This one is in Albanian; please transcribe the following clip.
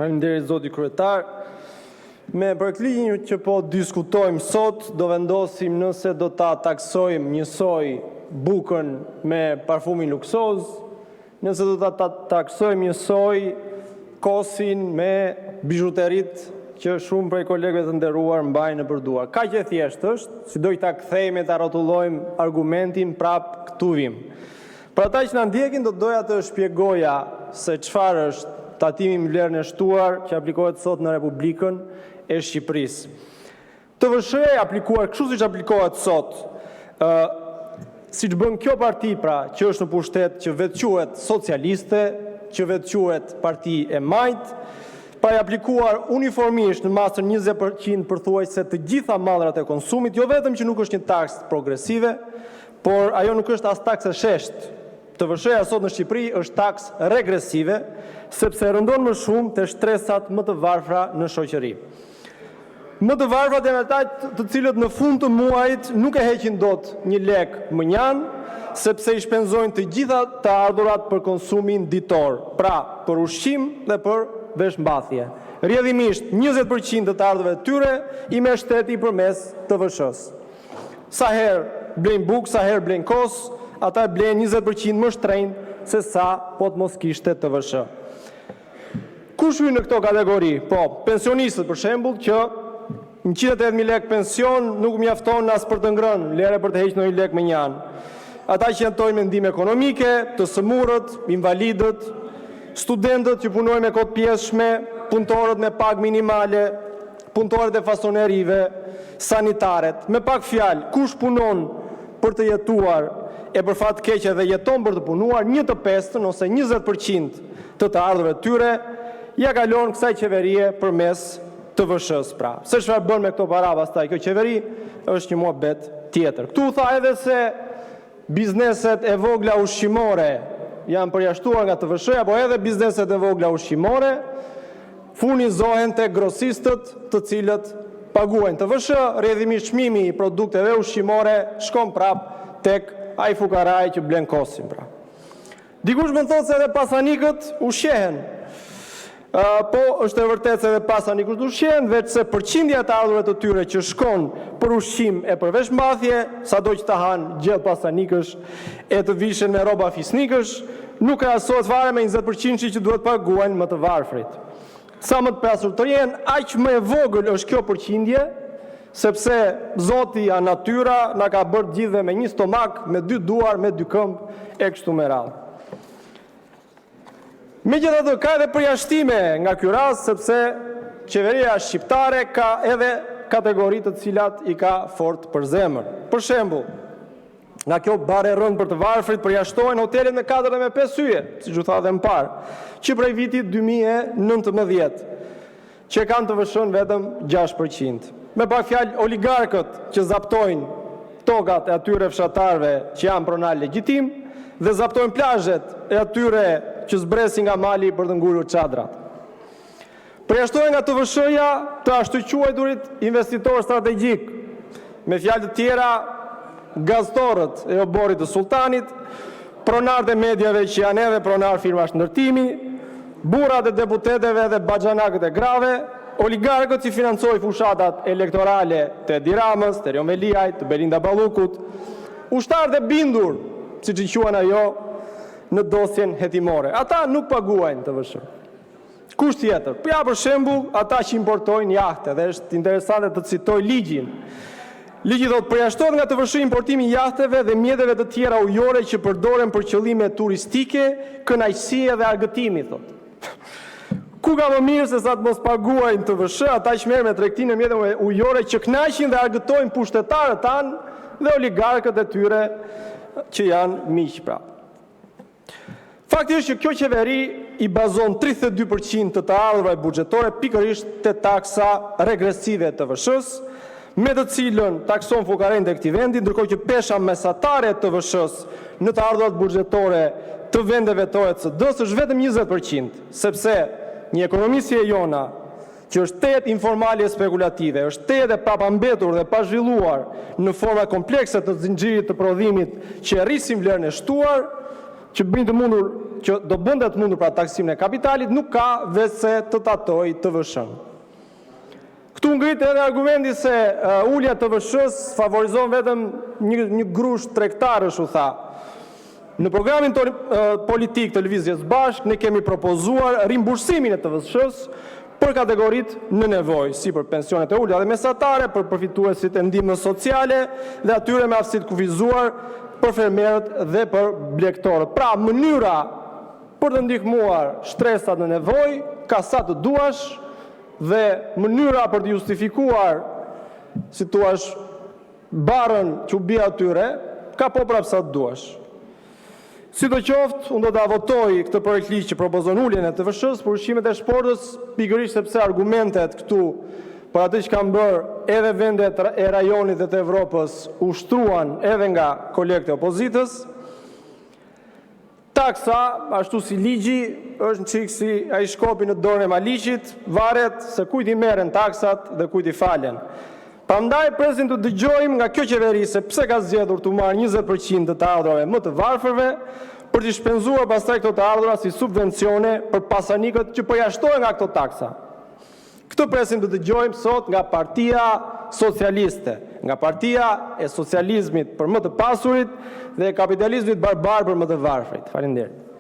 Faleminderit, zoti Kryetar! Me projektligjin që po diskutojmë sot, do të vendosim nëse do ta taksojmë njësoj bukën me parfumin luksoz, nëse do ta taksojmë njësoj kosin me bizhuteritë që shumë prej kolegëve të nderuar mbajnë nëpër duar. Kaq e thjeshtë është, sido që ta kthejmë e ta rrotullojmë argumentin, prapë këtu vijmë. Për ata që na ndjekin, do të doja të shpjegoja se çfarë është tatimi mbi vlerën e shtuar që aplikohet sot në Republikën e Shqipërisë. TVSH-ja e aplikuar kështu siç aplikohet sot, siç bën kjo parti, pra, që është në pushtet, që vetëquhet socialiste, që vetëquhet parti e majtë, pra e aplikuar uniformisht në masën 20% për thuajse të gjitha mallrat e konsumit, jo vetëm që nuk është një taksë progresive, por ajo nuk është as taksë e sheshtë. TVSH-ja sot në Shqipëri është taksë regresive, sepse rëndon më shumë te shtresat më të varfra në shoqëri. Më të varfrit janë ata të cilët në fund të muajit nuk e heqin dot një lek mënjanë, sepse i shpenzojnë të gjitha të ardhurat për konsumin ditor, pra për ushqim dhe për veshmbathje. Rrjedhimisht, 20% të të ardhurave të tyre i merr shteti përmes TVSH-së. Sa herë blejnë bukë, sa herë blejnë kos, ata e blejnë 20% më shtrenjtë sesa po të mos kishte TVSH. Kush hyn në këto kategori? Po, pensionistët, për shembull, që 180 mijë lekë pension nuk u mjafton as për të ngrënë, lëre për të hequr ndonjë lek mënjanë; ata që jetojnë me ndihmë ekonomike, të sëmurët, invalidët, studentët që punojnë me kohë të pjesshme, punëtorët me pagë minimale, punëtorët e fasonerive, sanitaret. Me pak fjalë, kush punon për të jetuar e, për fat të keq, edhe jeton për të punuar, 1/5-ën ose 20% të të ardhurave të tyre ia kalon kësaj qeverie përmes TVSH-së, pra. Se çfarë bën me këto para pastaj kjo qeveri, është një muhabet tjetër. Këtu u tha edhe se bizneset e vogla ushqimore janë përjashtuar nga TVSH-ja, por edhe bizneset e vogla ushqimore furnizohen te grosistët, të cilët paguajnë TVSH, rrjedhimisht çmimi i produkteve ushqimore shkon prapë tek ai fukarai që blen kosin, pra. Dikush mund të thotë se edhe pasanikët ushqehen. Po, është e vërtetë se edhe pasanikët ushqehen, veçse përqindja e të ardhurave të tyre që shkon për ushqim e për veshmbathje, sado që të hanë gjellë pasanikësh e të vishen me rroba fisnikësh, nuk krahasohet fare me 20%-shin që duhet të paguajnë më të varfrit. Sa më të pasur të jenë, aq më e vogël është kjo përqindje, sepse Zoti a natyra na ka bërë të gjithëve me një stomak, me dy duar, me dy këmbë e kështu me radhë. Megjithatë, ka edhe përjashtime nga ky rast, sepse qeveria shqiptare ka edhe kategori të cilat i ka fort për zemër. Për shembull, nga kjo barrë e rëndë për të varfrit përjashtohen hotelet me 4 dhe me 5 yje, siç u tha edhe më parë, që prej vitit 2019, që e kanë TVSH-në vetëm 6%. Me pak fjalë, oligarkët që zaptojnë tokat e atyre fshatarëve që janë pronarë legjitimë dhe zaptojnë plazhet e atyre që zbresin nga mali për të ngulur çadrat. Përjashtohen nga TVSH-ja të ashtuquajturit investitorë strategjikë, me fjalë të tjera, gaztorët e oborrit të sulltanit, pronarët e mediave që janë edhe pronarë firmash ndërtimi, burrat e deputeteve dhe baxhanakët e grave, oligarkët që financojnë fushatat elektorale të Edi Ramës, të Erion Veliajt, të Belinda Ballukut, ushtarët e bindur, siç i quan ajo në dosjen hetimore. Ata nuk paguajnë TVSH. Kush tjetër? Po ja, për shembull, ata që importojnë jahte, dhe është interesante të citoj ligjin. Ligji thotë: “Përjashtohet nga TVSH-ja importimi i jahteve dhe mjeteve të tjera ujore që përdoren për qëllime turistike, kënaqësie dhe argëtimi”. Ku ka më mirë sesa të mos paguajnë TVSH ata që merren me tregtinë e mjeteve ujore që kënaqin dhe argëtojnë pushtetarët tanë dhe oligarkët e tyre që janë miq, pra. Fakti është që kjo qeveri i bazon 32% të të ardhurave buxhetore pikërisht te taksa regresive e TVSH-së, me të cilën takson fukarenjtë e këtij vendi, ndërkohë që pesha mesatare e TVSH-së në të ardhurat buxhetore të vendeve të OECD-së është vetëm 20%, sepse një ekonomi si e jona, që është tejet informale e spekulative, është tejet e prapambetur dhe e pazhvilluar në forma komplekse të zinxhirit të prodhimit që e rrisin vlerën e shtuar, që bëjnë të mundur që do të bënte të mundur, pra, taksimin e kapitalit, nuk ka veçse të tatojë TVSH-në. Këtu u ngrit edhe argumenti se ulja e TVSH-së favorizon vetëm një grusht tregtarësh, u tha. Në programin tonë politik të Lëvizjes Bashkë ne kemi propozuar rimbursimin e TVSH-së për kategoritë në nevojë, si për pensionet e ulëta dhe mesatare, për përfituesit e ndihmës sociale dhe atyre me aftësi të kufizuar, për fermerët dhe për blegtorët. Pra, mënyra për të ndihmuar shtresat në nevojë ka sa të duash dhe mënyra për të justifikuar, si të thuash, barrën që u bie atyre, ka po prapë sa të duash. Sidoqoftë, unë do ta votoj këtë projektligj që propozon uljen e TVSH-së për ushqimet e shportës, pikërisht sepse argumentet këtu për atë që kanë bërë edhe vendet e rajonit dhe të Europës, u shtruan edhe nga kolegët e opozitës. Taksa, ashtu si ligji, është një çikë si ai shkopi në dorën e Maliqit, varet se kujt i merren taksat dhe kujt i falen. Prandaj presim të dëgjojmë nga kjo qeveri se pse ka zgjedhur t'u marrë 20% të të ardhurave më të varfërve, për t'i shpenzuar pastaj këto të ardhura si subvencione për pasanikët që përjashtohen nga këto taksa. Këtë presim të dëgjojmë sot nga Partia Socialiste, nga partia e socializmit për më të pasurit dhe e kapitalizmit barbar për më të varfrit. Faleminderit!